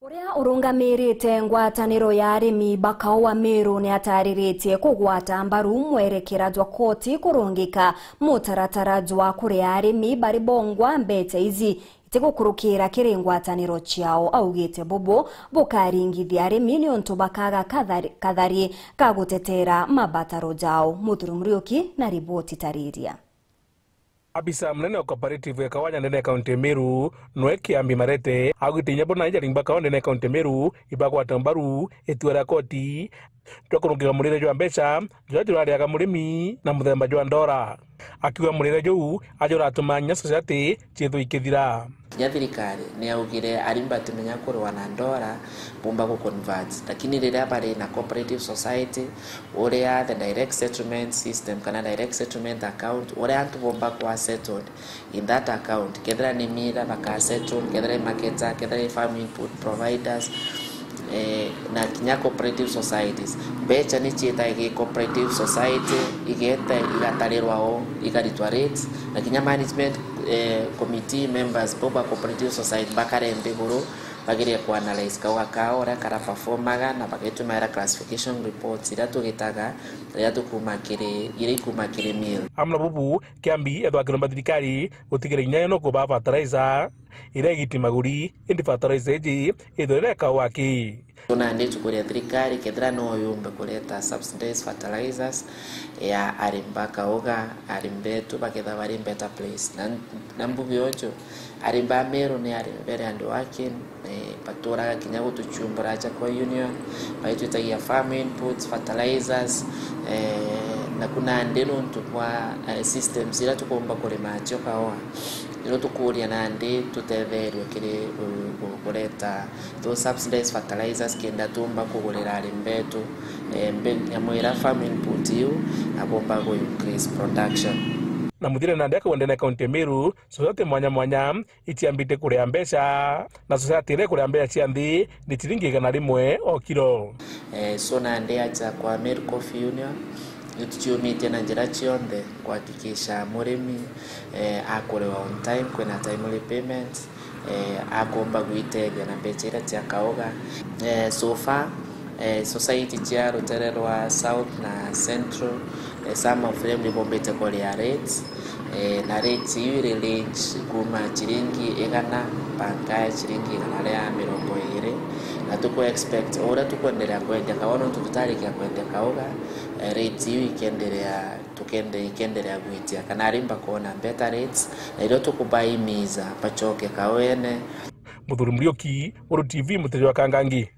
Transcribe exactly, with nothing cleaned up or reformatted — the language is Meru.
Uria urungamirite ngwataniro ya arimi ba kaua Meru ni atariritie kugwata mbaru mwerekera jwa koti kurungika mutaratara jwa kuria arimi bari bongwa mbecha iji itigukurukira kiri ngwataniro ciao. Augite bubu bukaringithia arimi niuntu bakaga kathari, kathari ka gutetera mabataro jao. Muthuri Muriuki na riboti tariria. Abisa munene wa cooperative ya kaua ndene ya kaunti ya Meru, nwe Kiambi Marete, augite inya bona ijarimba kaua ndene ya kaunti ya Meru ibagwata mbaru itua ria koti jwa kurungika murire jwa mbecha juria jurariaga murimi na muthemba jwa ndora. Akiuga murire juu aja uratuma inya society ciithwe ikithira. Kinya thirikari ni yaugire arimi batimenya kuriwa na ndora, bumba ku convert. Lakini riria bari na cooperative society, uria the direct settlement system kana direct settlement account, uria antu bomba kwa settled in that account, kethira ni mira baka settle, kethira ni marketer, kethira ni farm input providers, eh, na kinya cooperative societies. Mbecha ni cietaga gi cooperative society, igeta igatarirwa o, igaritwa rates, na kinya management, eh, committee members bo ba cooperative society bakare nthiguru, bagerie ku analyse kauga kao uria kara performaga, na bagitumaira classification reports iria tugitaga, iria tukuma kiri, iria ikuma kiri mill. Amwe na bubu, Kiambi ethwa akiromba thirikari gutigira inya yo no kubaa fertilizer iria igiti maguri, indi fertilizer iji ithwe iria kaua ki. Tuna ndi tukuria thirikari kethira no yumbe kureta subsidized fertilizers ya arimi ba kauga, arimi betu bakethira bari in better place. Na, na mbuge uju, arimi ba Meru ni arimi very hardworking, eh, baturaga kinya gutuchumbura aja kwa union, bagitwitagia farm inputs, fertilizers, eh, na ku nandi nuntu bwa, eh, systems iria tukumba kurima acio kaua. Niro tukuria nandi tutetherue kiri, u-, u-, kureta those subsidized fertilizers kenda tumba kugurira arimi betu, eh, mbe-, nyamu iria farm input iu, na bomba gu increase production. Na muthire nandi akauga ndene kaunti ya Meru, society mwanya mwanya iciambite kuria mbeca, na society iria ikuria mbeca cia nthi ni ciringi igana rimwe o kiro. Eh, so nandi aja kwa Meru Coffee Union, ni tuciumitie na njira cionthe kuhakikisha murimi, eh, akuriwa on time, kwina timely payment, eh, akomba gwitethia na mbeca iria cia kauga. Eh, so far, eh, society cia rutere rwa South na Central, eh, some of them ni bombite kuria rates, eh, na rates iu iri range kuma ciringi igana mpaka ciringi igana ria mirongo iri, na tuku expect o uria tukwenderea kwendia kaua, nontu tutarikia kwendia kauga, eh, rates iu ikenderea, tukende-, ikenderea gwitia, kana arimi bakoona better rates, na irio tukubaimiza bacoke kauene. Muthuri Muriuki, Uru T V, muteja wa Kangangi.